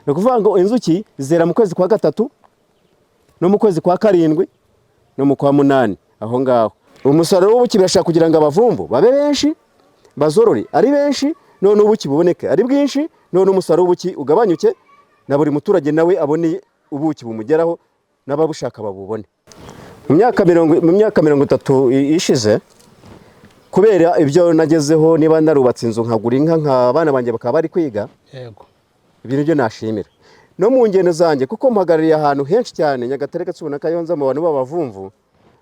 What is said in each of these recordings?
Ni ukuvuga ngo inzuki zera mu kwezi kwa gatatu no mu kwezi kwa karindwi no mu kwa munani aho ngaho. Umusaruro w'ubuki birashaka kugira ngo abavumvu babe benshi, bazorore ari benshi, none ubuki buboneke ari bwinshi, none umusaruro w'ubuki ugabanyuke, na buri muturage nawe abone ubuki bumugeraho, n'ababushaka babubone. Mu myaka 30 ishize, kubera ibyo nagezeho, niba narubatse inzu, nkagura inka, nka abana banjye bakaba bari kwiga, Yego. Ibyo nibyo nashimira. No mu ngendo zanjye, kuko mpagarariye ahantu henshi cyane, Nyagatare, Gatsibo na Kayonza, mu bantu b'abavumvu,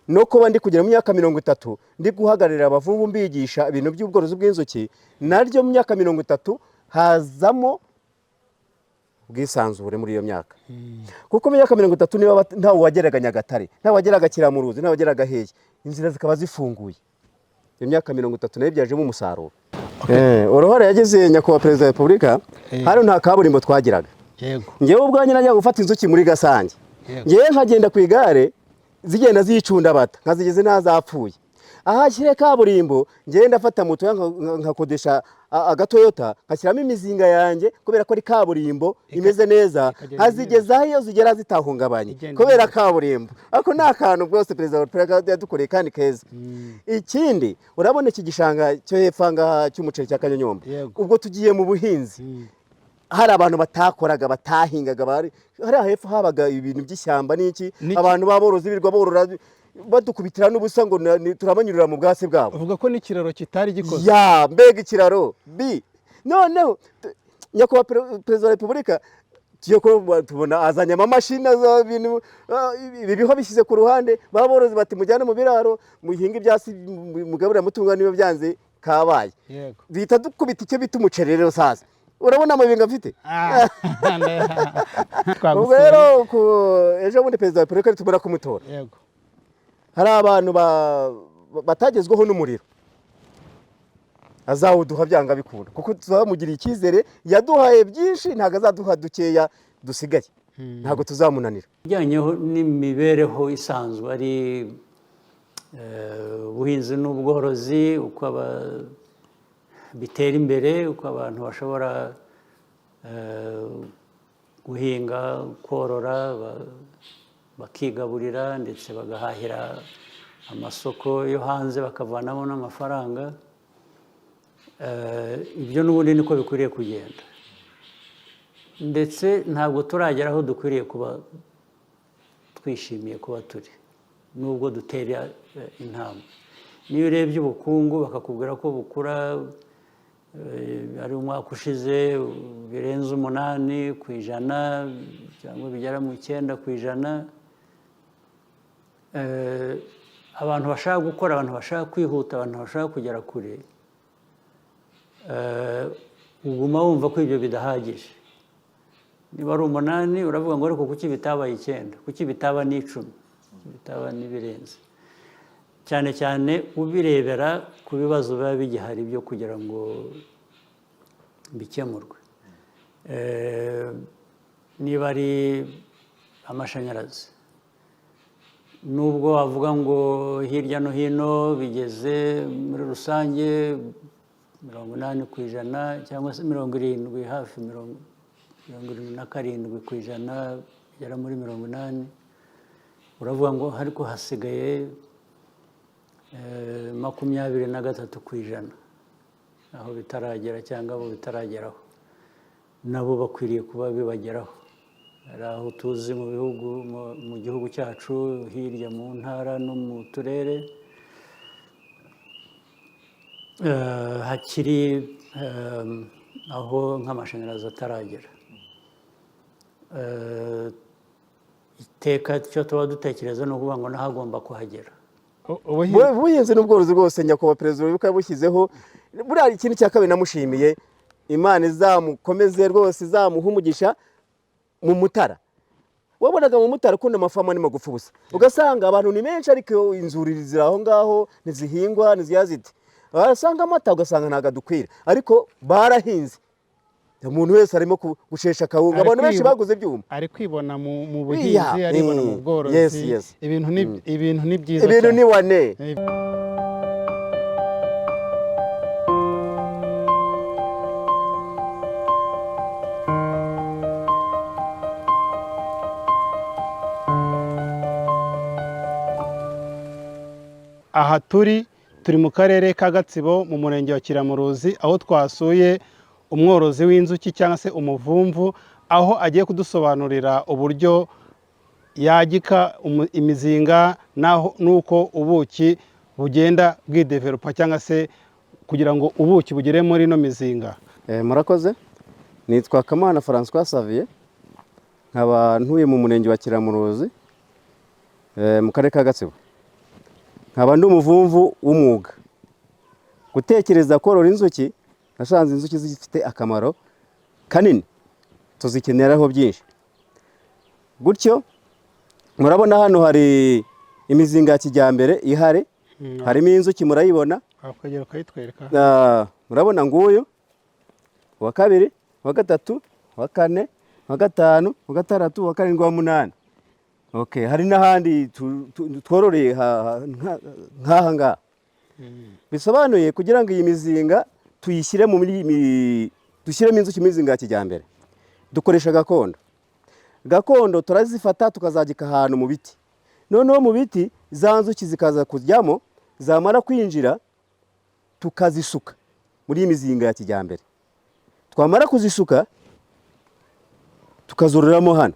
no kuba ndi kugera mu myaka 30 ndi guhagararira abavumvu, mbigisha ibintu by'ubworozi bw'inzuki, naryo mu myaka 30 hazamo ubwisanzure muri iyo myaka. Kuko mu myaka 30 niba ntawe wageraga Nyagatare, ntawe wageraga Kiramuruzi, ntawe wageraga hehe, inzira zikaba zifunguye. Iyo myaka 30 nayo ibyajemo umusaruro. Uruhare yagize nyakubahwa Perezida wa Repubulika, hano nta kaburimbo twagiraga. Ngewe ubwanjye najya gufata inzuki muri Gasange, ngewe nkagenda ku igare zigenda zicunda bata, nkazigeze n'azapfuye. Aho ashyire kaburimbo, ngewe ndafata moto nkakodesha agatoyota, nkashyiramo imizinga yanjye, kubera ko ari kaburimbo imeze neza, Ikagenda. nkazigezaho iyo zigera zitahungabanye Igenda kubera neza. kaburimbo. Ako ni akantu rwose Perezida wa Repubulika yadukoreye kandi keza. Ikindi, urabona iki gishanga cyo hepfo aha ngaha cy'umuceri cya Kanyonyomba, ubwo tugiye mu buhinzi, hari abantu batakoraga, batahingaga, bari hariya hepfo, habaga ibintu by'ishyamba n'iki, abantu b'aborozi birirwa borora, badukubitira n'ubusa ngo turabanyurira mu bwatsi bwabo. Uvuga ko n'ikiraro kitari gikoze. Ya, mbega ikiraro bi! Noneho nyakubahwa Perezida wa Repubulika, tugiye kuba tubona azanye amamashini, aza ibintu, ibi biho bishyize ku ruhande, baborozi bati mujyane mu biraro muhinge ibyatsi, mugaburire amatungo, niba byanze kabaye. Duhita dukubita icyo bita umuceri. Rero sasa urabona amabinga mfite. Ubwo Twagusuye. rero ejo bundi Perezida wa Repubulika nitumara kumutora, hari abantu batagezweho n'umuriro, azawuduha byanga bikunda, kuko tuzamugiriye icyizere. Yaduhaye byinshi, ntabwo azaduha dukeya dusigaye, ntabwo tuzamunanira. Ibijyanye n'imibereho isanzwe ari ubuhinzi n'ubworozi, uko bitera imbere, uko abantu bashobora guhinga, korora, bakigaburira, ndetse bagahahira amasoko yo hanze, bakavanamo n'amafaranga. Ibyo n'ubundi niko bikwiriye kugenda, ndetse ntabwo turagera aho dukwiriye kuba twishimiye kuba turi, nubwo dutera intambwe. Niyo urebye ubukungu, bakakubwira ko bukura, ari umwaka ushize birenze 8% cyangwa bigera mu 9%. Abantu bashaka gukora, abantu bashaka kwihuta, abantu bashaka kugera kure, uguma wumva ko ibyo bidahagije. Niba ari 8, uravuga ngo ariko kuki bitabaye 9, kuki bitaba n'10, kuki bitaba n'ibirenze? Cyane cyane ubirebera ku bibazo biba bigihari byo kugira ngo bikemurwe. Niba ari amashanyarazi, nubwo wavuga ngo hirya no hino bigeze muri rusange 80% cyangwa se 70, hafi 77% bigera muri 80, uravuga ngo ariko hasigaye 23% aho bitaragera cyangwa abo bitarageraho, nabo bakwiriye kuba bibageraho. Hari aho tuzi mu bihugu, mu gihugu cyacu, hirya mu ntara no mu turere, hakiri aho nk'amashanyarazi ataragera. Iteka icyo tuba dutekereza ni ukuvuga ngo naho agomba kuhagera. Ubuhinzi. Ubuhinzi n'ubworozi rwose nyakubahwa Perezida wa Repubulika yabushyizeho. Buriya ikintu cya kabiri namushimiye, Imana izamukomeze rwose, izamuha umugisha, mu Mutara wabonaga mu Mutara ukunda amafamu ni magufi ubusa, ugasanga abantu ni benshi ariko inzuri ziri aho ngaho ntizihingwa, ntiziyazite, wasanga amata ugasanga ntabwo adukwira, ariko barahinze, umuntu wese arimo gushesha akawunga, abantu benshi baguze ibyuma. Ari kwibona mu buhinzi, aribona mu bworozi. Ibintu ni byiza Ibintu cyane. ni wane. Aha turi mu karere ka Gatsibo mu murenge wa Kiramuruzi, aho twasuye umworozi w'inzuki cyangwa se umuvumvu, aho agiye kudusobanurira uburyo yagika imizinga naho nuko ubuki bugenda bwidevelopa cyangwa se kugira ngo ubuki bugere muri ino mizinga. Murakoze, nitwa Kamana François Xavier, nkaba ntuye mu murenge wa Kiramuruzi, mu karere ka Gatsibo, nkaba ndi umuvumvu w'umwuga. Gutekereza korora inzuki, nasanze inzuki zifite akamaro kanini, tuzikeneraho byinshi. Gutyo murabona hano hari imizinga ya kijyambere ihari, harimo inzuki murayibona. Wakongera ukayitwereka? Murabona nguyu uwa kabiri, uwa gatatu, uwa kane, uwa gatanu, uwa gatandatu, uwa karindwi, uwa munani. Okay, hari n'ahandi twororeye nk'aha ngaha. Bisobanuye kugira ngo iyi mizinga tuyishyire mu dushyiremo inzuki mu mizinga ya kijyambere, dukoresha gakondo. Gakondo turazifata tukazagika ahantu mu biti, noneho mu biti za nzuki zikaza kujyamo, zamara kwinjira tukazisuka muri iyi mizinga ya kijyambere. Twamara kuzisuka tukazororeramo hano.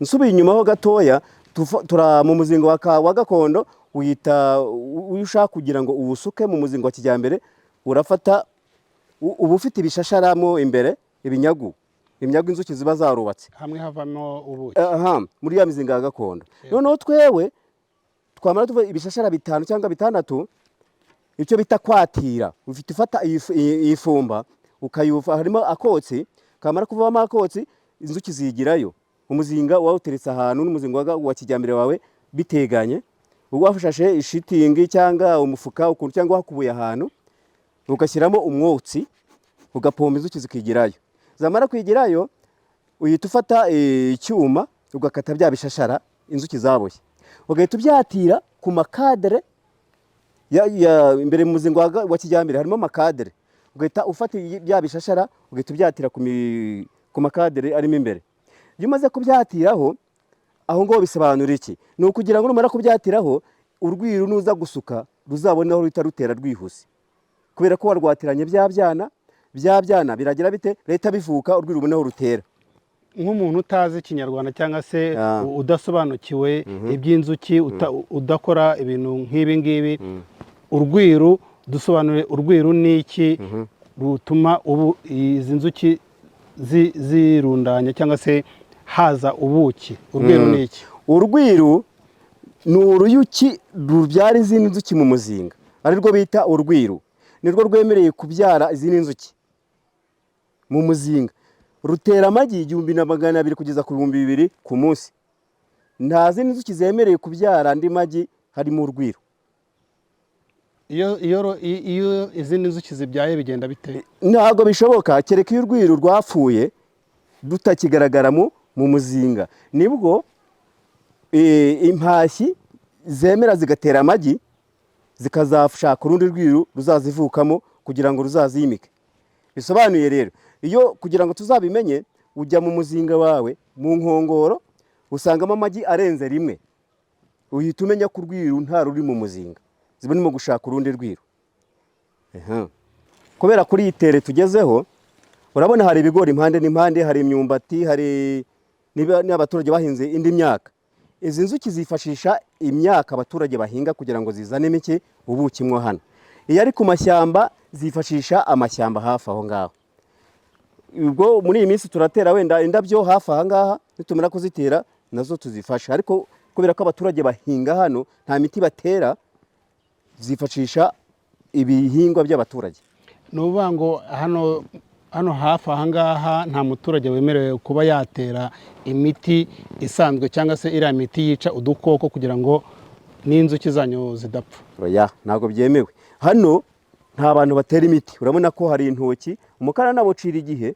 Nsubiye inyuma ho gatoya, mu muzinga wa gakondo uyita iyo ushaka kugira ngo uwusuke mu muzinga wa kijyambere, urafata uba ufite ibishasharamo imbere, ibinyagu, imyagu inzuki ziba zarubatse hamwe havamo ubuki. Aha muri ya mizinga ya gakondo. Noneho twewe twamara tuva ibishashara 5 cyangwa 6, icyo bita kwatira, ufite ufata iyi fumba ukayufa harimo akotsi, kamara kuvamo akotsi inzuki zigirayo. Umuzinga wawuteretse ahantu n'umuzinga wa kijyambere wawe biteganye, wafashashe ishitingi cyangwa umufuka ukuntu cyangwa wakubuye ahantu, ugashyiramo umwotsi ugapomba inzuki zikigirayo. Zamara kwigirayo uhita ufata icyuma ugakata bya bishashara inzuki zaboshye, ugahita ubyatira ku makadere imbere mu muzinga wa kijyambere harimo amakadere, ugahita ufata bya bishashara ugahita ubyatira ku makadere arimo imbere. Iyo umaze kubyatiraho aho ngaho bisobanura iki? Ni ukugira ngo numara kubyatiraho urwiru nuza gusuka ruzabone aho ruhita rutera rwihuse, kubera ko warwatiranye bya byana, bya byana biragira bite? Leta bivuka urwiru rubone aho rutera. Nk'umuntu utazi Ikinyarwanda cyangwa se udasobanukiwe iby'inzuki, udakora ibintu nk'ibi ngibi, urwiru dusobanure, urwiru ni iki rutuma ubu izi nzuki zirundanya cyangwa se haza ubuki? Urwiru ni iki? Urwiru ni uruyuki rubyara izindi nzuki mu muzinga, arirwo bita urwiru. Nirwo rwemereye kubyara izindi nzuki mu muzinga. Rutera amagi 1200 kugeza ku 2000 ku munsi. Nta zindi nzuki zemereye kubyara andi magi harimo urwiru. Iyo izindi nzuki zibyaye bigenda bite? Ntabwo bishoboka, kereka iyo urwiru rwapfuye rutakigaragara mu muzinga, nibwo impashyi zemera zigatera amagi zikazashaka urundi rwiru ruzazivukamo kugira ngo ruzazimike. Bisobanuye rero iyo kugira ngo tuzabimenye, ujya mu muzinga wawe mu nkongoro usangamo amagi arenze rimwe, uhita umenya ko urwiru nta ruri mu muzinga, ziba urimo gushaka urundi rwiru. Kubera kuri iyi tere tugezeho, urabona hari ibigori impande n'impande, hari imyumbati, hari n'abaturage bahinze indi myaka. Izi nzuki zifashisha imyaka abaturage bahinga kugira ngo zizane imiki ubuki mwo hano. Iyo ari ku mashyamba zifashisha amashyamba hafi aho ngaho. Ubwo muri iyi minsi turatera wenda indabyo hafi aha ngaha, nitumara kuzitera nazo tuzifasha, ariko kubera ko abaturage bahinga hano nta miti batera, zifashisha ibihingwa by'abaturage. Ni ukuvuga ngo hano hafi aha ngaha nta muturage wemerewe kuba yatera imiti isanzwe cyangwa se iriya miti yica udukoko kugira ngo n'inzuki zanyu zidapfa. Oya, ntabwo byemewe. Hano nta bantu batera imiti. Urabona ko hari intoki, umukara nabocira igihe,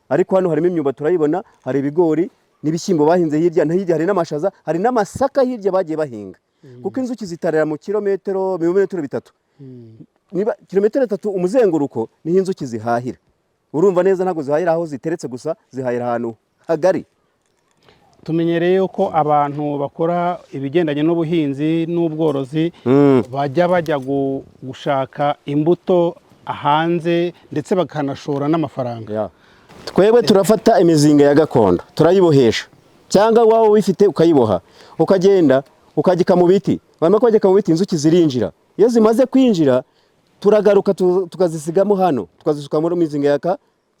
ariko hano harimo imyumbati turayibona, hari ibigori n'ibishyimbo bahinze hirya, no hirya hari n'amashaza, hari n'amasaka hirya bagiye bahinga. Kuko inzuki zitarera mu kilometero, ibirometero 3. Niba kilometero 3 umuzenguruko niho inzuki zihahira. Urumva neza ntabwo zihahira aho ziteretse gusa, zihahira ahantu hagari. Tumenyereye yuko abantu bakora ibigendanye n'ubuhinzi n'ubworozi bajya gushaka imbuto hanze, ndetse bakanashora n'amafaranga. Twebwe turafata imizinga ya gakondo, turayibohesha, cyangwa waba uyifite ukayiboha, ukagenda ukagika mu biti. Wamara kwagika mu biti, inzuki zirinjira. Iyo zimaze kwinjira, turagaruka tukazisigamo hano, tukazisuka muri mizinga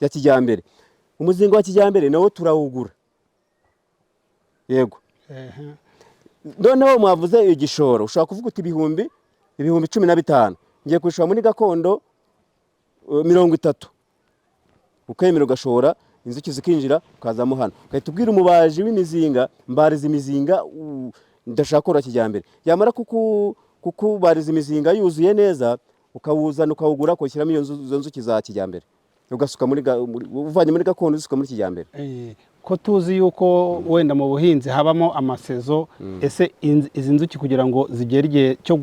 ya kijyambere. Umuzinga wa kijyambere nawo turawugura, yego. Noneho mwavuze igishoro, ushobora kuvuga uti 15,000 ngiye kubishora muri gakondo, 30, ukemera ugashora, inzuki zikinjira, ukazamo hano, ugahita ubwira umubaji w'imizinga: "Mbariza imizinga, ndashaka korora kijyambere." Yamara kukubariza imizinga yuzuye neza, ukawuzana, ukawugura, ukawushyiramo izo nzuki za kijyambere, ugasuka uvanye muri gakondo uzisuka muri kijyambere. Ko tuzi yuko wenda mu buhinzi habamo amasezo, ese izi nzuki kugira ngo zigere igihe cyo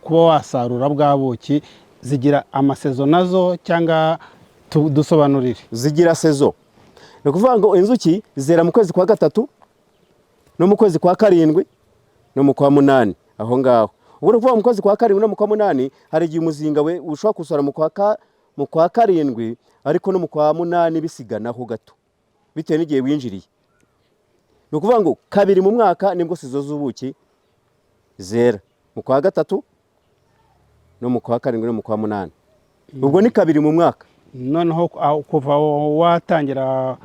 kuba wasarura bwa buki, zigira amasezo nazo, cyangwa dusobanurire? Zigira saison. Ni ukuvuga ngo inzuki zera mu kwezi kwa gatatu no mu kwezi kwa karindwi no mu kwa munani aho ngaho. Ubwo ni ukuvuga mu kwezi kwa karindwi no mu kwa munani, hari igihe umuzinga we ushobora kuwusarura mu kwa karindwi, ariko no mu kwa munani bisiganaho gato, bitewe n'igihe winjiriye. Ni ukuvuga ngo kabiri mu mwaka nibwo saison z'ubuki zera, mu kwa gatatu no mu kwa karindwi no mu kwa munani. Ubwo ni kabiri mu mwaka. Noneho aho kuva watangira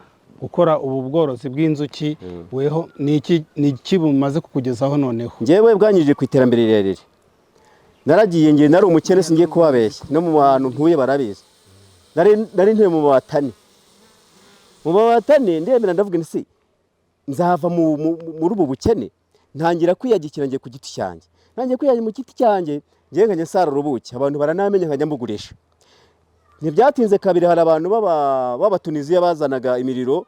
gukora ubu bworozi bw'inzuki, weho ni iki bumaze kukugezaho noneho? Njyewe bwanyujije ku iterambere rirerire. Naragiye, ngiye nari umukene, singiye kubabeshya, no mu bantu ntuye barabizi. Nari ntuye mu mabati ane, mu mabati ane. Ndemera, ndavuga nti: "Si nzava muri ubu bukene?" Ntangira kwiyagikira ngiye ku giti cyanjye, ntangiye kwiyagikira mu giti cyanjye, ngiye nkajya nsarura ubuki, abantu baranamenya, nkajya mbugurisha. Ntibyatinze kabiri, hari abantu b'Abatuniziya bazanaga imiriro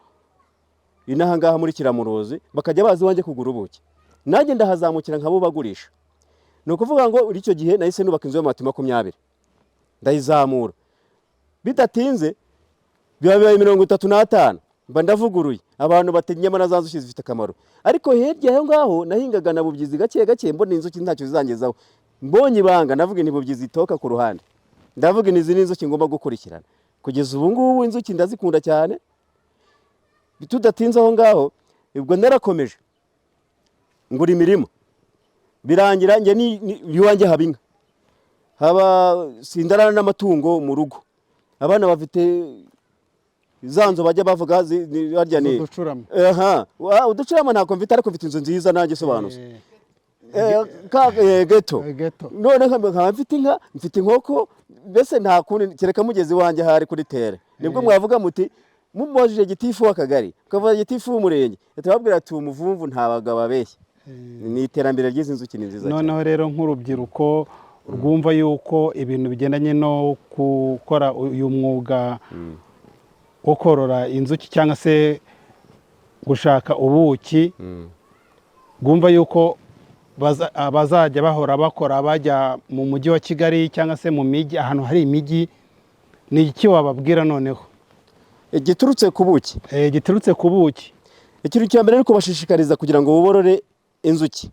inaha ngaha muri Kiramuruzi, bakajya baza iwanjye kugura ubuki, nanjye ndahazamukira nkabubagurisha. Ni ukuvuga ngo muri icyo gihe nahise nubaka inzu y'amabati 20, ndayizamura. Bidatinze biba bibaye 35, mba ndavuguruye. Abantu bati: "Nyamara za nzuki zifite akamaro." Ariko hirya aho ngaho nahingaga na bubyizi gake gake, mbona inzuki ntacyo zizangezaho. Mbonye ibanga, ndavuga nti: "Bubyizi itoka ku ruhande." Ndavuga nti: "Izi ni inzuki ngomba gukurikirana." Kugeza ubu ngubu inzuki ndazikunda cyane. Tudatinze aho ngaho, ubwo narakomeje ngura imirima, birangira njye iwanjye haba inka, haba sindarana n'amatungo mu rugo. Abana bafite za nzu bajya bavuga harya ni Uducurama. Aha, uducurama ntabwo mfite, ariko mfite inzu nziza nanjye isobanutse. Ghetto. Ghetto. None nkaba mfite inka, mfite inkoko, mbese nta kundi kereka mugezi wanjye ahari kuri tere, nibwo mwavuga muti mumubajije gitifu w'akagari, ukavuga gitifu w'umurenge, tubabwira ati: "Umuvumvu nta bagabo abeshya." Ni iterambere ry'izi nzuki, ni nziza cyane. Noneho rero nk'urubyiruko rwumva yuko ibintu bigendanye no gukora uyu mwuga wo korora inzuki cyangwa se gushaka ubuki, rwumva yuko bazajya bahora bakora bajya mu mujyi wa Kigali cyangwa se mu mijyi, ahantu hari imijyi, ni iki wababwira noneho? Giturutse ku buki? Giturutse ku buki. Ikintu cya mbere ni kubashishikariza kugira ngo borore inzuki.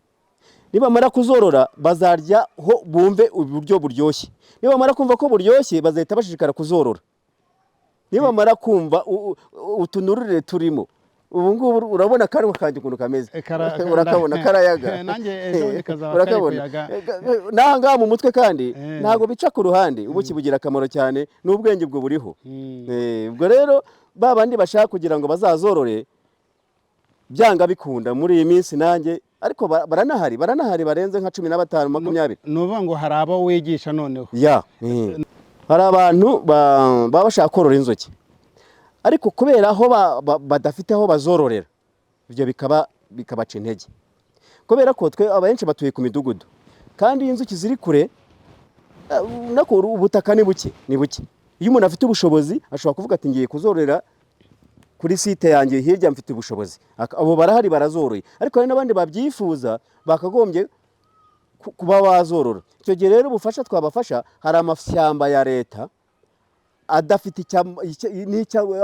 Nibamara kuzorora, bazarya ho bumve uburyo buryoshye. Nibamara kumva ko buryoshye, bazahita bashishikara kuzorora. Nibamara kumva utunurire turimo ubu ngubu, urabona akanwa kanjye ukuntu kameze. Urakabona karayaga. Nanjye ejo bundi kazaba kari Urakabona. kuyaga. N'aha ngaha mu mutwe kandi ntabwo bica ku ruhande. Ubuki bugira akamaro cyane, n'ubwenge ubwo buriho. Ubwo rero ba bandi bashaka kugira ngo bazazorore, byanga bikunda muri iyi minsi nanjye, ariko baranahari barenze nka 15, 20. Ni ukuvuga ngo hari abo wigisha noneho? Ya, hari abantu baba bashaka korora inzuki, ariko kubera aho badafite aho bazororera, ibyo bikabaca intege, kubera ko twe abenshi batuye ku midugudu, kandi iyo inzuki ziri kure, nako ubutaka ni buke, ni buke. Iyo umuntu afite ubushobozi, ashobora kuvuga ati: "Ngiye kuzororera kuri site yanjye hirya, mfite ubushobozi." Abo barahari, barazoroye, ariko hari n'abandi babyifuza bakagombye kuba bazorora. Icyo gihe rero ubufasha twabafasha, hari amashyamba ya leta adafite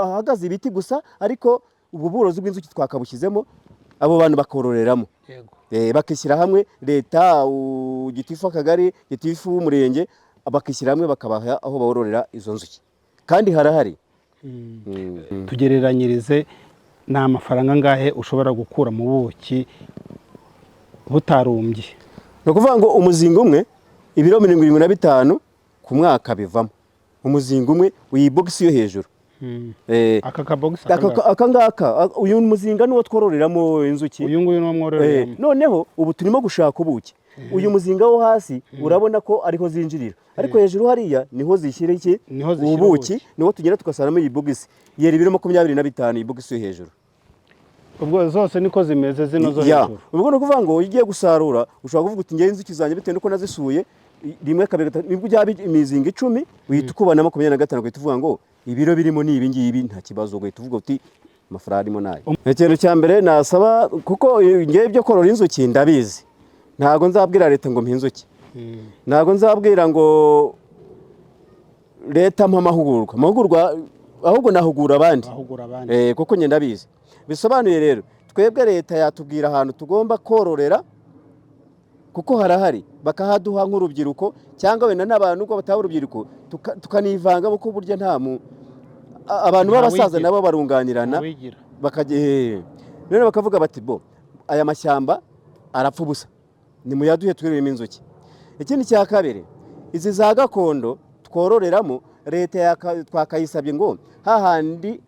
ahagaze ibiti gusa, ariko ubu bworozi bw'inzuki twakabushyizemo. Abo bantu bakororeramo. Bakishyira hamwe, leta, gitifu w'akagari, gitifu w'umurenge, bakishyira hamwe bakabaha aho bororera izo nzuki, kandi harahari. Tugereranyirize, ni amafaranga angahe ushobora gukura mu buki butarumbye? Ni ukuvuga ngo umuzinga umwe, ibiro 75 ku mwaka bivamo umuzinga umwe, iyi bogisi yo hejuru. Aka kabogisi? Aka ngaka, uyu muzinga niwo twororeramo inzuki. Uyu nguyu niwo mwororeramo? Noneho ubu turimo gushaka ubuki. Uyu muzinga wo hasi urabona ko ariho zinjirira, ariko hejuru hariya niho zishyira iki? Niho zishyira ubuki. Ubuki. Niho tugenda tugasaramo. Iyi bogisi yera ibiro 25, iyi bogisi yo hejuru. Ubwo zose niko zimeze, zino zo Ya. hejuru? Ubwo ni ukuvuga ngo iyo ugiye gusarura ushobora kuvuga uti: "Ngewe inzuki zanjye, bitewe n'uko nazisuye rimwe, kabiri, gatatu," nibwo byaba imizinga 10, uhita ukuba na 25, ugahita uvuga ngo ibiro birimo ni ibi ngibi, nta kibazo, ugahita uvuga uti amafaranga arimo nayo. Ikintu cya mbere nasaba, kuko ngewe ibyo korora inzuki ndabizi, ntabwo nzabwira leta ngo mpe inzuki, ntabwo nzabwira ngo leta mpa amahugurwa, ahubwo nahugura abandi. Ahugura abandi. Kuko njye ndabizi. Bisobanuye rero twebwe leta yatubwira ahantu tugomba kororera, kuko harahari, bakahaduha nk'urubyiruko, cyangwa wenda n'abantu ubwo bataba urubyiruko, tukanivanga, kuko burya nta mu abantu b'abasaza Ntawigira. nabo barunganirana. Ntawigira. Bakajya rero bakavuga bati: "Bo aya mashyamba arapfa ubusa, nimuyaduhe twororemo inzuki." Ikindi cya kabiri, izi za gakondo twororeramo, leta twakayisabye ngo hahandi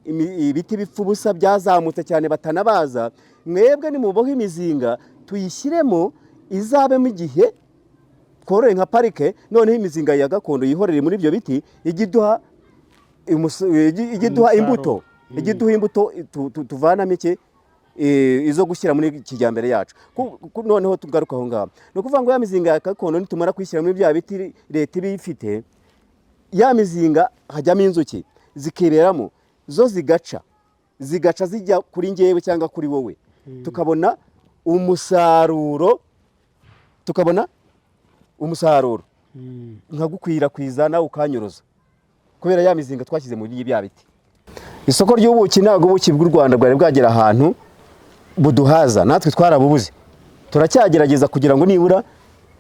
ibiti bipfa ubusa byazamutse cyane batanabaza, mwebwe nimubohe imizinga tuyishyiremo, izabemo igihe tworore nka parike, noneho imizinga ya gakondo yihorere muri ibyo biti, ijye iduha ijye iduha Umusaruro. imbuto, ijye iduha imbuto tuvanamo iki? Izo gushyira muri kijyambere yacu. Noneho tugaruka aho ngaho, ni ukuvuga ngo ya mizinga ya gakondo nitumara kuyishyira muri bya biti leta iba ifite, ya mizinga hajyamo inzuki zikiberamo, zo zigaca zijya kuri njyewe cyangwa kuri wowe, tukabona umusaruro, tukabona umusaruro nkagukwirakwiza nawe ukanyuruza, kubera ya mizinga twashyize muri bya biti. Isoko ry'ubuki, ntabwo ubuki bw'u Rwanda bwari bwagera ahantu buduhaza, natwe twarabubuze. Turacyagerageza kugira ngo nibura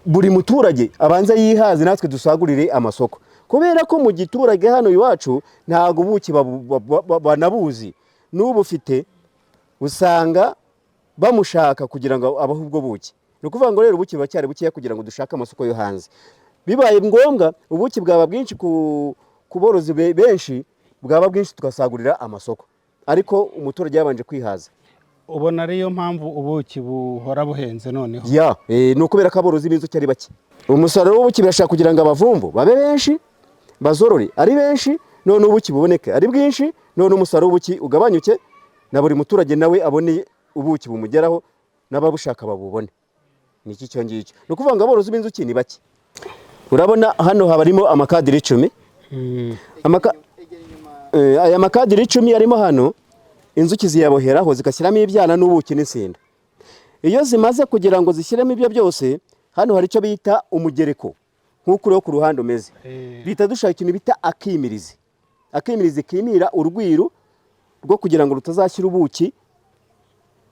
buri muturage abanze yihaze, natwe dusagurire amasoko, kubera ko mu giturage hano iwacu ntabwo ubuki banabuzi. N'ubu ufite usanga bamushaka kugira ngo abahe ubwo buki. Ni ukuvuga ngo rero ubuki buracyari bukeya kugira ngo dushake amasoko yo hanze. Bibaye ngombwa ubuki bwaba bwinshi ku borozi benshi, bwaba bwinshi tugasagurira amasoko, ariko umuturage yabanje kwihaza. Ubona ariyo mpamvu ubuki buhora buhenze noneho? Ya, ni ukubera ko aborozi b'inzuki ari bake. Umusaruro w'ubuki birashaka kugira ngo abavumvu babe benshi, bazorore ari benshi, none ubuki buboneke ari bwinshi, none umusaruro w'ubuki ugabanyuke, na buri muturage nawe abone ubuki bumugeraho, n'ababushaka babubone. Ni iki cyo ngicyo? Ni ukuvuga ngo aborozi b'inzuki ni bake. Urabona hano haba harimo amakadiri 10. Aya makadiri 10 arimo hano, inzuki ziyaboheraho zigashyiramo ibyana n'ubuki n'insinda. Iyo zimaze kugira ngo zishyiremo ibyo byose, hano hari icyo bita umugereko, nk'uko uriho ku ruhande umeze. Duhita dushaka ikintu bita akimirizi, akimirizi kimira urwiru rwo kugira ngo rutazashyira ubuki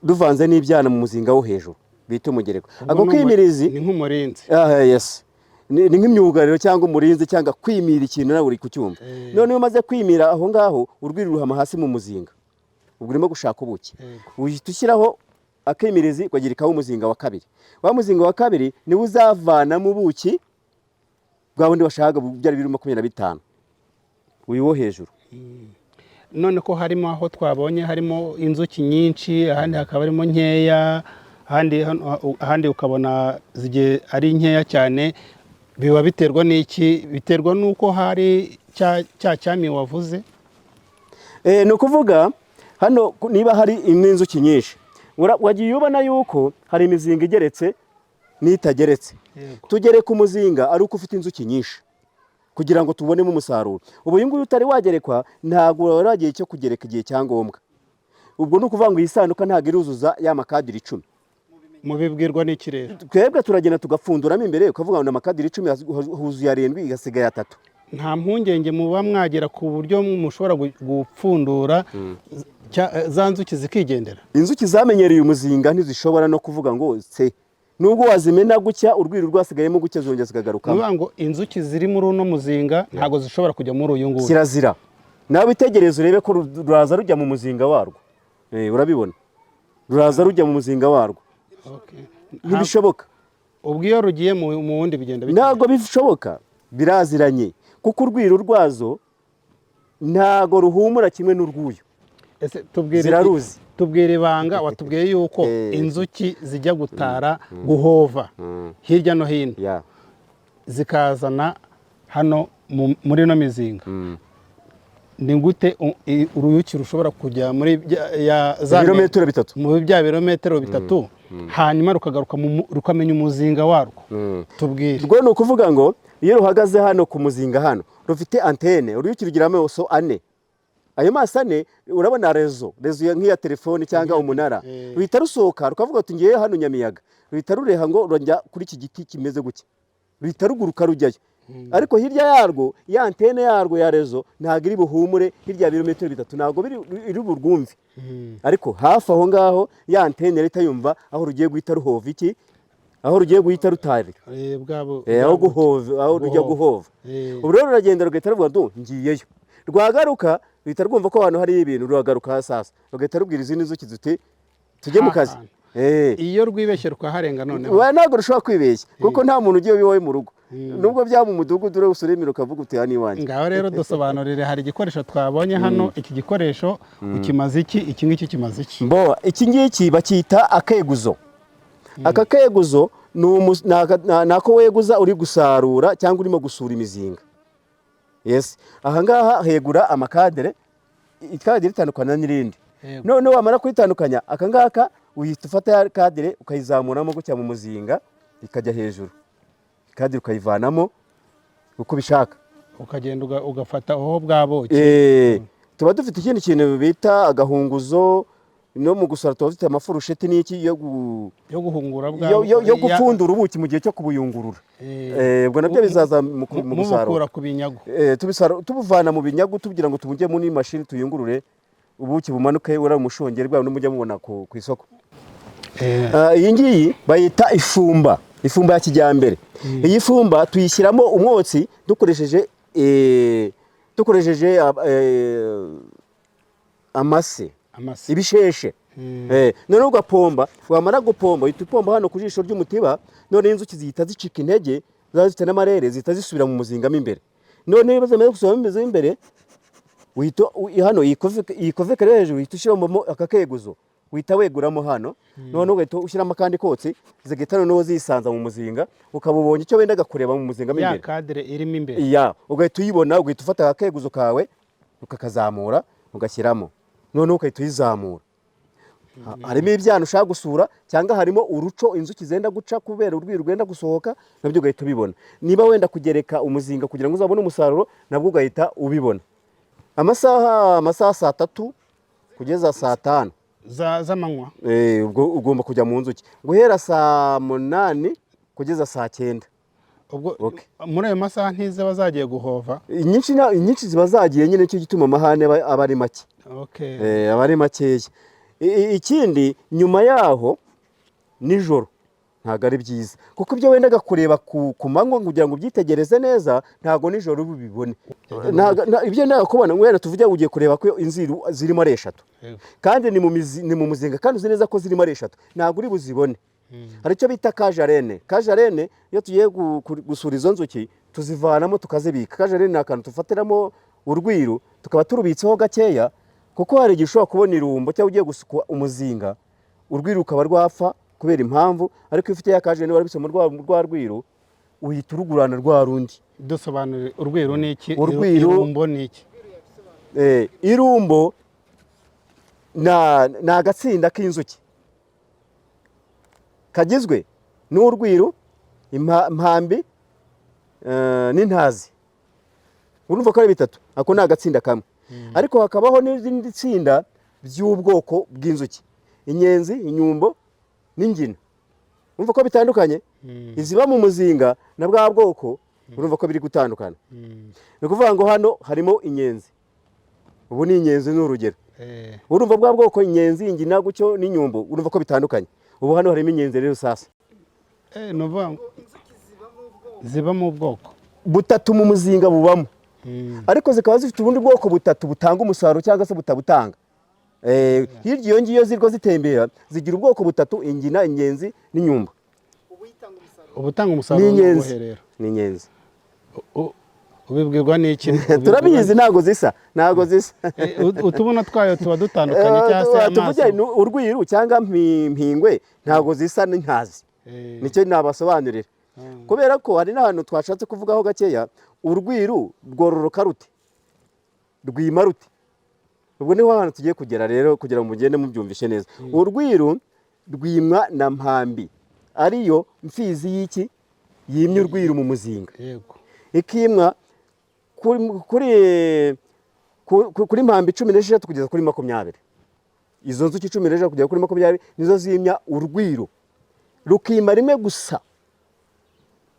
ruvanze n'ibyana mu muzinga wo hejuru, bita umugereko. Ako Ubwo ni kimirizi ni nk'umurinzi. Ah, yes. Ni nk'imyugariro cyangwa umurinzi cyangwa kwimira ikintu, nawe uri kucyumva. None iyo umaze kwimira aho ngaho, urwiri ruhama hasi mu muzinga, ubwo urimo gushaka ubuki. Uhita ushyiraho akimirizi ukagirikaho umuzinga wa kabiri. Wa muzinga wa kabiri niwo uzavanamo ubuki bwa bundi washakaga, byari biri 25, uyu wo hejuru. None ko harimo aho twabonye harimo inzuki nyinshi, ahandi hakaba harimo nkeya, ahandi ukabona zigiye ari nkeya cyane, biba biterwa n'iki? Biterwa n'uko hari cya cyami wavuze? Ni ukuvuga hano niba hari inzuki nyinshi, wagiye ubona yuko hari imizinga igeretse n'itageretse. Tugereka umuzinga ari uko ufite inzuki nyinshi kugira ngo tubonemo umusaruro. Ubu uyu nguyu utari wagerekwa, ntabwo wari wagiye cyo kugereka igihe cya ngombwa. Ubwo ni ukuvuga ngo iyi sanduka ntabwo iruzuza ya makadiri 10. Mubibwirwa n'iki rero? Twebwe turagenda tugapfunduramo imbere, ukavuga ngo ni amakadiri 10, huzuye arindwi, igasigaye atatu. Nta mpungenge muba mwagera ku buryo mushobora gupfundura Za nzuki zikigendera. Inzuki zamenyereye umuzinga ntizishobora no kuvuga ngo se, nubwo wazimena gutya, urwiri rwasigayemo gutya, zongera Ni zikagarukamo. ukuvuga ngo inzuki ziri muri uno muzinga ntabwo zishobora kujya muri uyu nguyu. Kirazira. Nawe itegereze urebe ko ruraza rujya mu muzinga warwo. Urabibona, ruraza rujya mu muzinga warwo. Ntibishoboka. Ubwo iyo rugiye mu wundi bigenda bite? Ntabwo bishoboka, biraziranye, kuko urwiro rwazo ntabwo ruhumura kimwe n'urw'uyu. Ese tubwire, Ziraruzi. tubwire ibanga. Watubwiye yuko inzuki zijya gutara, guhova hirya no hino, zikazana hano muri ino mizinga. Ni gute uruyuki rushobora kujya muri za Ibirometero 3. Muri bya birometero 3, hanyuma rukagaruka rukamenya umuzinga warwo? Tubwire. Rwo ni ukuvuga ngo iyo ruhagaze hano ku muzinga hano, rufite antene. Uruyuki rugira amaso ane. Ayo maso ane, urabona réseau nk'iya telefoni cyangwa umunara. Ruhita rusohoka rukavuga ati: "Ngiye hano Nyamiyaga." Ruhita rureha ngo rujya kuri iki giti kimeze gutya, ruhita ruguruka rujyayo. Ariko hirya yarwo, ya antene yarwo ya réseau ntabwo iri buhumure hirya ya birometero 3, ntabwo iri burwumve. Ariko hafi aho ngaho ya antene ihita yumva aho rugiye guhita ruhova iki, aho rugiye guhita rutarira. Aho guhova, aho rujya Guhova. guhova. Ubu rero ruragenda rugahita ruvuga ngo ngiyeyo. Rwagaruka ruhita rwumva ko ahantu hari ibintu, ruragaruka sasa rugahita rubwira izindi nzuki zuti: "Tujye mu kazi." Hantu. Iyo rwibeshye rukaharenga noneho? Ntabwo rushobora kwibeshya, kuko nta muntu ugiye iwawe mu rugo, nubwo byaba mu mudugudu, uri usuremera ukavuga uti: "Aha ni iwanjye." Ngaho rero dusobanurire, hari igikoresho twabonye hano. Iki gikoresho ukimaze iki? Iki ngiki kimaze iki? Mbo iki ngiki bacyita akeguzo. Aka keguzo ni ako weguza uri gusarura cyangwa urimo gusura imizinga. Yes, aha ngaha hegura amakadere, ikadere itandukana n'irindi. Noneho wamara kuyitandukanya, aka ngaka uhita ufata ya kadere ukayizamuramo gutya mu muzinga, ikajya hejuru, kadere ukayivanamo uko ubishaka. Ukagenda ugafata aho bwa buki. Tuba dufite ikindi kintu bita agahunguzo. No mu gusora tuba dufite amafurusheti n'iki yo Yo guhungura bwa yo gupfundura ubuki mu gihe cyo kubuyungurura. Ubwo nabyo bizaza mu gusarura. Mubukura ku binyagu. Tubuvana mu binyagu tugira ngo tubujye muri mashini tuyungurure, ubuki bumanuke, uriya umushongeri bwawe n'umujya mubona ku isoko. Iyi ngiyi bayita ifumba, ifumba ya kijyambere. Iyi fumba tuyishyiramo umwotsi dukoresheje amase, Amase. ibisheshe. Noneho ugapomba, wamara gupomba uhita upomba hano ku jisho ry'umutiba. Noneho inzuki zihita zicika intege, ziba zifite n'amarere, zihita zisubira mu muzinga mo imbere. Noneho iyo zimaze gusubira mo imbere, uhita hano iyi koveke rero hejuru uhita ushyiramo aka keguzo, uhita weguramo hano. Noneho ugahita ushyiramo akandi kotsi, zigahita noneho zisanza mu muzinga, ukaba ubonye icyo wendaga kureba mu muzinga mo Ya imbere. Kadere irimo imbere. Ya, ugahita uyibona, ugahita ufata aka keguzo kawe ukakazamura ugashyiramo, noneho ugahita uyizamura. Harimo ibyana ushaka gusura cyangwa harimo uruco inzuki zenda guca kubera urwiri rwenda gusohoka, nabyo ugahita ubibona. Niba wenda kugereka umuzinga kugira ngo uzabone umusaruro, nabwo ugahita ubibona. Amasaha saa 3 kugeza saa 5 z'amanywa. Ubwo ugomba kujya mu nzuki guhera saa 8 kugeza saa 9. Ubwo Okay. muri ayo masaha ntiziba zagiye guhova? Inyinshi ziba zagiye nyine, nicyo gituma amahane aba ari make. Aba ari makeya. Ikindi nyuma yaho nijoro ntabwo ari byiza, kuko ibyo wendaga kureba ku manywa kugira ngo ubyitegereze neza, ntabwo nijoro ubibone. Ibyo wendaga kubona, wenda tuvuge ugiye kureba ko inziru zirimo ari eshatu, kandi ni mu muzinga, kandi uzi neza ko zirimo ari eshatu, ntabwo uri buzibone. Hari icyo bita kajarene. Kajarene, iyo tugiye gusura izo nzuki, tuzivanamo tukazibika. Kajarene ni akantu dufatiramo urwiru, tukaba turubitseho gakeya, kuko hari igihe ushobora kubona irumbo cyangwa ugiye gusuka umuzinga, urwiru rukaba rwapfa kubera impamvu. Ariko iyo ufite ya kajarene warabitse mu rwa rwiru, uhita urugurana rwa rundi. Dusobanurire, urwiru ni iki? Urwiru- Irumbo ni iki? Irumbo ni agatsinda k'inzuki kagizwe n'urwiru, impambi n'intazi. Urumva ko ari bitatu. Ako ni agatsinda kamwe, ariko hakabaho n'irindi tsinda by'ubwoko bw'inzuki: inyenzi, inyumbo n'ingina. Urumva ko bitandukanye, iziba mu muzinga na bwa bwoko, urumva ko biri gutandukana. Ni ukuvuga ngo hano harimo inyenzi. Ubu ni inyenzi, ni urugero. Urumva bwa bwoko inyenzi, ingina gutyo n'inyumbu, urumva ko bitandukanye. Ubu hano harimo inyenzi rero sasa. Ni ukuvuga ngo zibamo ubwoko butatu mu muzinga bubamo, ariko zikaba zifite ubundi bwoko butatu butanga umusaruro cyangwa se butabutanga. Hirya iyo ngiyo zirwa zitembera, zigira ubwoko butatu: ingina, ingenzi n'inyumbu. Ubutanga umusaruro Ni ni inyenzi. ubuhe rero? Ni inyenzi. Ubibwirwa n'iki? Turabizi, ntabwo zisa, ntabwo zisa. Utubuna twayo tuba dutandukanye cyangwa se Tuvuge amaso? ni urwiru cyangwa mpingwe, ntabwo zisa n'inkazi. Nicyo nabasobanurira, kubera ko hari n'ahantu twashatse kuvugaho gakeya. Urwiru rwororoka rute? Rwima rute? Ubwo niho hantu tugiye kugera rero, kugira ngo mugende mubyumvishe neza. Urwiru rwimwa na mpambi, ariyo mfizi y'iki yimye urwiru mu muzinga. Ikimwa kuri mpambi 16 kugeza kuri 20. Izo nzuki 16 kugera kuri 20 nizo zimya urwiru, rukima rimwe gusa.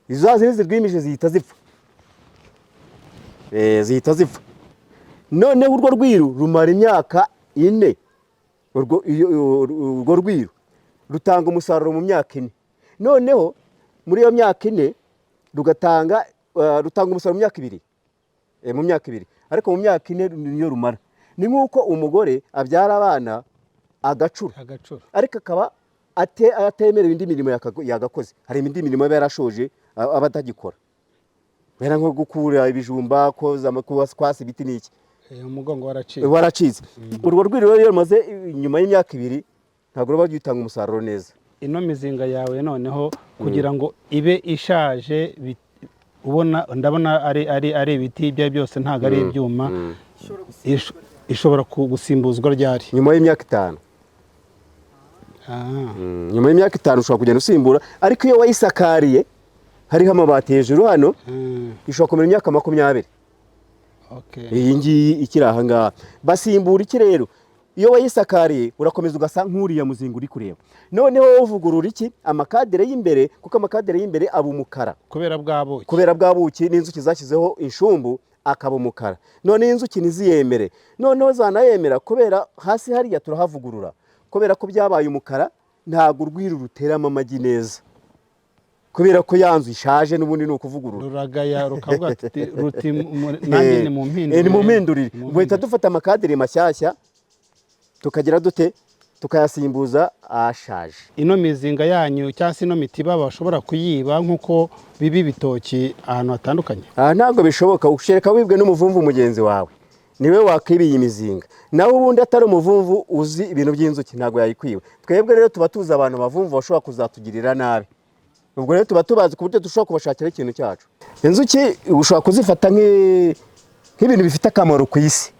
Izo zindi zirwimije zihita zipfa. Zihita zipfa. Noneho urwo rwiru rumara imyaka 4. Urwo rwiru rutanga umusaruro mu myaka 4. Noneho muri iyo myaka 4 rugatanga, rutanga umusaruro mu myaka 2, mu myaka 2, ariko mu myaka 4 niyo rumara. Ni nk'uko umugore abyara abana agacura, Agacura. ariko akaba atemerewe indi mirimo yagakoze. Hari indi mirimo aba yarashoje, aba atagikora, wera nko gukura ibijumba, koza, kwasa ibiti n'iki. Umugongo waracitse. Waracitse. Urwo rwiri rero iyo rumaze nyuma y'imyaka 2, ntabwo ruba rwitanga umusaruro neza. Ino mizinga yawe noneho, kugira ngo ibe ishaje, ubona, ndabona ari ibiti, ibyo ari byose ntabwo ari ibyuma. Ishobora gusimbuzwa ryari? Nyuma y'imyaka 5. Nyuma y'imyaka 5 ushobora kugenda usimbura, ariko iyo wayisakariye, hariho amabati hejuru hano, ishobora kumara imyaka 20. Iyi ngiyi ikiri aha ngaha, basimbura iki rero? Iyo wayisakariye, urakomeza ugasa nk'uriya muzinga uri kureba. Noneho wowe uvugurura iki? Amakadere y'imbere, kuko amakadere y'imbere aba umukara. Kubera bwa buki. Kubera bwa buki n'inzuki zashyizeho inshumbu, akaba umukara. Noneho inzuki ntiziyemere, noneho zanayemera, kubera hasi hariya turahavugurura. Kubera ko byabaye umukara, ntabwo urwiru ruteramo amagi neza, kubera ko ya nzu ishaje n'ubundi ni ukuvugurura. Ruragaya rukavuga ruti nanjye ni mu mpindurire. Ni mu mpindurire. Mu Guhita dufata amakadere mashyashya, tukagira dute? Tukayasimbuza ashaje. Ino mizinga yanyu cyangwa se ino mitiba bashobora kuyiba nk'uko biba ibitoki ahantu hatandukanye? Aha ntabwo bishoboka, ushereka wibwe n'umuvumvu mugenzi wawe, niwe wakwibiye imizinga. Naho ubundi atari umuvumvu uzi ibintu by'inzuki, ntabwo yayikwiwe. Twebwe rero tuba tuzi abantu bavumvu bashobora kuzatugirira nabi. Ubwo rero tuba tubazi ku buryo dushobora kubashakira ikintu cyacu. Inzuki ushobora kuzifata nk'ibintu bifite akamaro ku isi,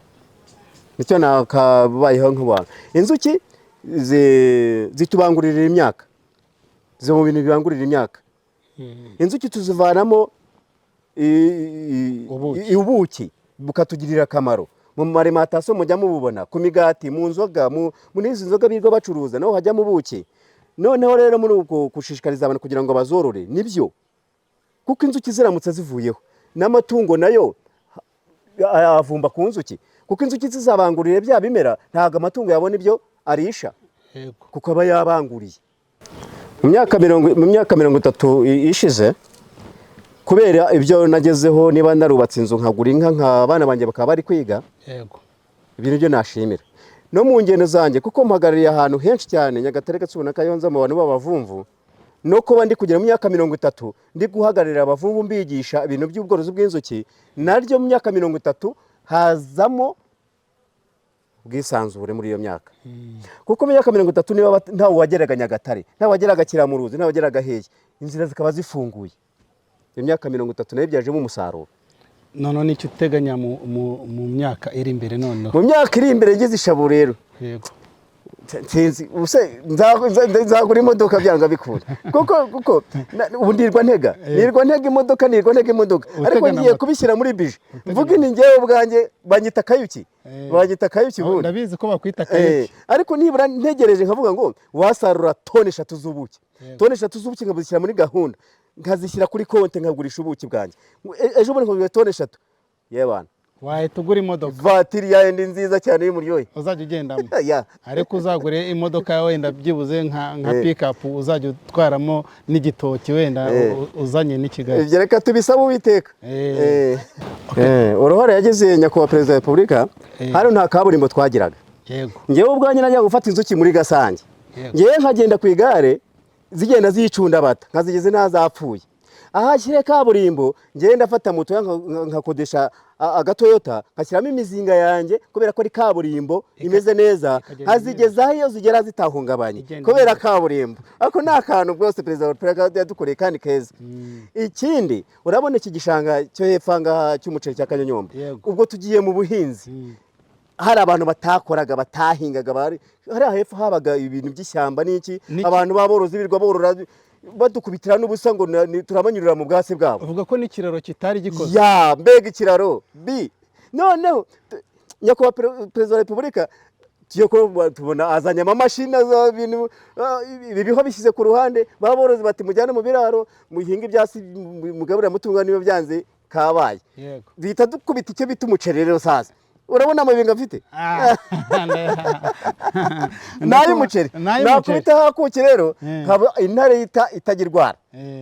nicyo nakabayeho nk'abantu. Inzuki zitubangurira imyaka, ziba mu bintu bibangurira imyaka. Inzuki tuzivanamo Ubuki. Ubuki bukatugirira akamaro mu ma alimentation, mujya mububona ku migati, mu nzoga, muri izi nzoga birirwa bacuruza naho hajyamo ubuki. Noneho rero muri ubwo gushishikariza abantu kugira ngo bazorore, nibyo, kuko inzuki ziramutse zivuyeho, n'amatungo nayo avumba ku nzuki, kuko inzuki zizabangurira bya bimera, ntabwo amatungo yabona ibyo arisha, kuko aba yabanguriye. Mu myaka 30 ishize, kubera ibyo nagezeho, niba narubatse inzu, nkagura inka, nka abana banjye bakaba bari kwiga, ibintu byo nashimira. No mu ngendo zanjye, kuko mpagarariye ahantu henshi cyane, Nyagatare, Gatsibo na Kayonza, mu bantu b'abavumvu, no kuba ndi kugera mu myaka 30 ndi guhagararira abavumvu, mbigisha ibintu by'ubworozi bw'inzuki, naryo mu myaka 30 hazamo ubwisanzure muri iyo myaka, kuko mu myaka 30 niba ntawe wageraga Nyagatare, ntawe wageraga Kiramuruzi, ntawe wageraga hehe, inzira zikaba zifunguye. Iyo myaka 30 nayo ibyajemo umusaruro. Noneho nicyo uteganya mu myaka iri imbere noneho? Mu myaka iri imbere ngize ishabu rero, nsinzi ubuse nzagura imodoka byanga bikunda, kuko ubu nirwa ntega, nirwa ntega imodoka, nirwa ntega imodoka, ariko Utega na ngiye moto. kubishyira muri budget, mvuge ni njyewe ubwanjye banyita Kayuki. Banyita Kayuki ubundi. Ndabizi ko bakwita Kayuki. Ariko nibura ntegereje nkavuga ngo wasarura toni 3 z'ubuki, toni 3 z'ubuki nkazishyira muri gahunda, nkazishyira kuri konti, nkagurisha ubuki bwanjye. Ejo bundi nkagura toni 3 yebana. Wahita ugura imodoka. Vatiri yawe ni nziza cyane y'umuryohe. Uzajya ugendamo. Ya. Ariko uzagure imodoka wenda byibuze nka pikapu, uzajya utwaramo n'igitoki wenda uzanye n'i Kigali. Ibyo reka tubisabe Uwiteka. Uruhare yagize nyakubahwa Perezida wa Repubulika, hano nta kaburimbo twagiraga. Ngewe ubwanjye najya gufata inzuki muri Gasange, ngewe nkagenda ku igare zigenda zicunda bata, nkazigeze n'azapfuye. Aho ashyire kaburimbo, ngewe ndafata moto nkakodesha agatoyota, nkashyiramo imizinga yanjye, kubera ko ari kaburimbo imeze neza, ikagenda. Nkazigezaho iyo zigera zitahungabanye Igenda kubera neza. kaburimbo. Ako ni akantu rwose Perezida wa Repubulika yadukoreye kandi keza. Ikindi, urabona iki gishanga cyo hepfo aha ngaha cy'umuceri cya Kanyonyomba, ubwo tugiye mu buhinzi, hari abantu batakoraga, batahingaga, bari hariya hepfo habaga ibintu by'ishyamba n'iki, abantu b'aborozi birirwa borora badukubitira n'ubusa ngo turabanyurira mu bwatsi bwabo. Uvuga ko n'ikiraro kitari gikoze. Ya, mbega ikiraro bi! Noneho nyakubahwa Perezida wa Repubulika, tugiye kuba tubona azanye amamashini, aza ibintu, ibi biho bishyize ku ruhande, baborozi bati mujyane mu biraro muhinge ibyatsi, mugaburire amatungo, niba byanze kabaye. Duhita dukubita icyo bita umuceri. Rero sasa urabona amabinga mfite n'ay'umuceri. N'ay'umuceri. Nakubita hakuki rero, nkaba intare yita itajya irwara.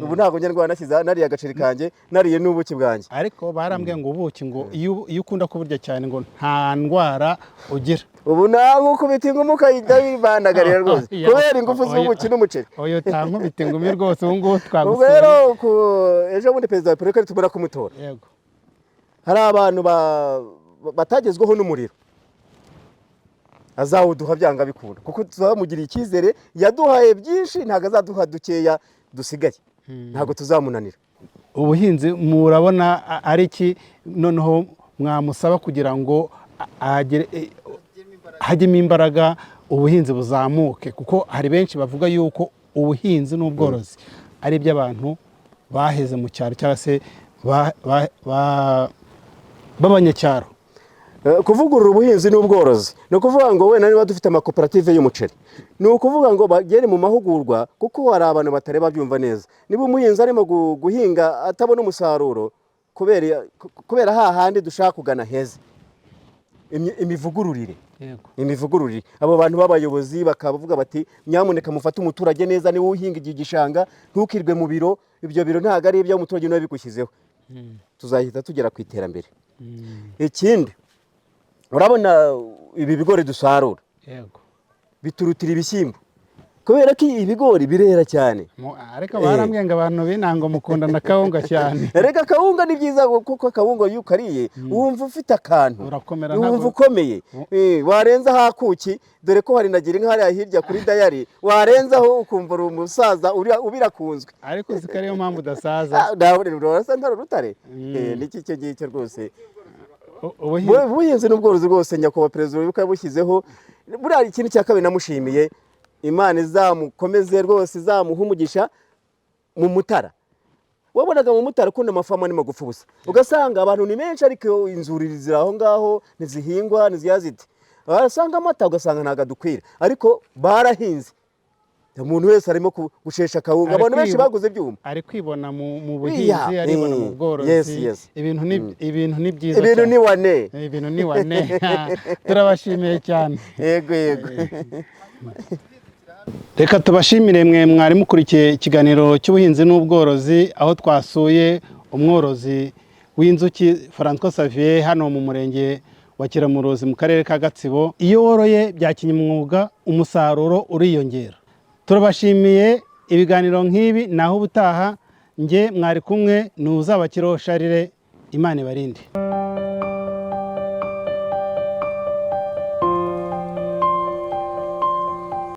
Ubu ntabwo njya ndwara, nashyize nariye agaceri kanjye, nariye n'ubuki bwanjye. Ariko barambwiye ngo ubuki, ngo iyo ukunda kuburya cyane, ngo nta ndwara ugira. Ubu nawe ukubita ingumi ukahita wibandagarira rwose Oya, kubera ingufu oya. z'ubuki n'umuceri. Oya, utankubita ingumi rwose ubu ngubu Ubwo twagusuye. rero ejo bundi Perezida wa Repubulika nitumara kumutora, hari abantu batagezweho n'umuriro, azawuduha byanga bikunda, kuko tuzamugiriye icyizere. Yaduhaye byinshi, ntabwo azaduha dukeya dusigaye, ntabwo tuzamunanira. Ubuhinzi murabona ari iki noneho mwamusaba kugira ngo hajyemo imbaraga, ubuhinzi buzamuke? Kuko hari benshi bavuga yuko ubuhinzi n'ubworozi ari iby'abantu baheze mu cyaro cyangwa se b'abanyacyaro. Kuvugurura ubuhinzi n'ubworozi ni ukuvuga ngo wenda niba dufite amakoperative y'umuceri, ni ukuvuga ngo bagere mu mahugurwa, kuko hari abantu batareba byumva neza. Niba umuhinzi arimo guhinga atabona umusaruro kubera hahandi dushaka kugana heza, imivugururire, imivugururire, abo bantu b'abayobozi bakavuga bati nyamuneka mufate umuturage neza, niba uhinga igihe igishanga ntukirwe mu biro, ibyo biro ntabwo ari iby'umuturage, niba bigushyizeho tuzahita tugera ku iterambere. Ikindi, urabona ibi bigori dusarura biturutira ibishyimbo, kubera ko ibigori birera cyane. Ariko barambwiye ngo abantu b'intango mukunda na kawunga cyane. Reka, kawunga ni byiza, kuko akawunga iyo ukariye wumva ufite akantu, Urakomera. wumva ukomeye. Warenza hakuki, dore ko hari na gira inka hariya hirya kuri dayari, warenzaho ukumva uri umusaza ubirakunzwe. Ariko uzi ko ariyo mpamvu udasaza? Ah, ntabwo urasa ntari urutare. Niki icyo ngicyo rwose. Ubuhinzi. Ubuhinzi n'ubworozi rwose, nyakubahwa Perezida wa Repubulika yabushyizeho. Buriya ikindi cya kabiri namushimiye, Imana izamukomeze rwose, izamuhe umugisha, mu Mutara wabonaga mu Mutara ukunda amafamu ni magufi ubusa, ugasanga abantu ni benshi ariko inzuri ziri aho ngaho ntizihingwa, ntiziyazite, wasanga amata ugasanga ntabwo adukwira, ariko barahinze, umuntu wese arimo gushesha akawunga, Ari abantu benshi baguze ibyuma. Ari kwibona mu buhinzi, Iya, aribona mu bworozi. Ibintu ni byiza Ibintu cyane. ni wane. Ibintu ni wane. Turabashimiye cyane. Yego. Reka tubashimire mwe mwari mukurikiye ikiganiro cy'ubuhinzi n'ubworozi, aho twasuye umworozi w'inzuki Francois Xavier hano mu murenge wa Kiramuruzi mu karere ka Gatsibo. Iyo woroye bya kinyamwuga umusaruro uriyongera. Turabashimiye. Ibiganiro nk'ibi naho ubutaha. Njye mwari kumwe ni Uzabakiriho Sharire. Imana ibarinde.